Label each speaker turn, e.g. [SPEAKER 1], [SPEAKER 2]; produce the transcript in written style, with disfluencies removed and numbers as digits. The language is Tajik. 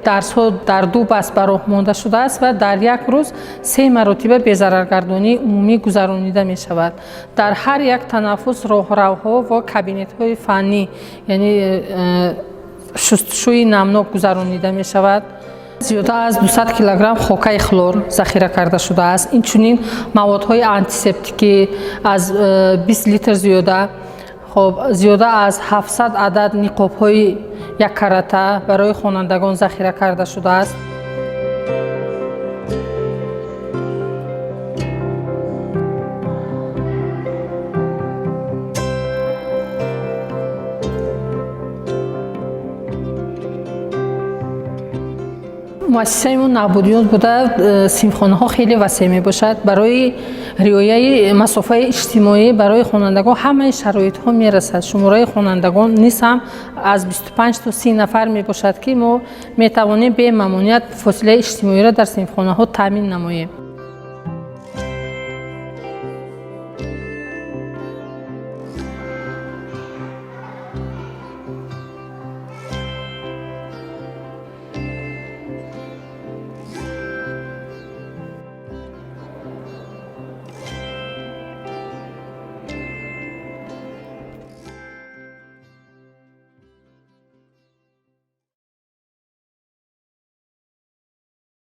[SPEAKER 1] Дарсҳо дар ду баст ба роҳ монда шудааст ва дар як рӯз се маротиба безараргардонии умумӣ гузаронида мешавад. Дар ҳар як танаффус роҳравҳо ва кабинетҳои фаннӣ, яъне шустушӯи намнок гузаронида мешавад. Зиёда аз 200 килограмм хокаи хлор захира карда шудааст. Инчунин маводҳои антисептикӣ аз 20 литр зиёда, хоб, зиёда аз 700 адад ниқобҳои яккарата барои хонандагон захира карда шудааст. Муассисаи мо навбунёд буда, синфхонаҳо хеле васеъ мебошад. Барои риояи масофаи иҷтимоӣ барои хонандагон ҳамаи шароитҳо мерасад. Шумораи хонандагон низ ҳам аз 25 то 30 нафар мебошад, ки мо метавонем бемамоният фосилаи иҷтимоиро дар синфхонаҳо таъмин намоем.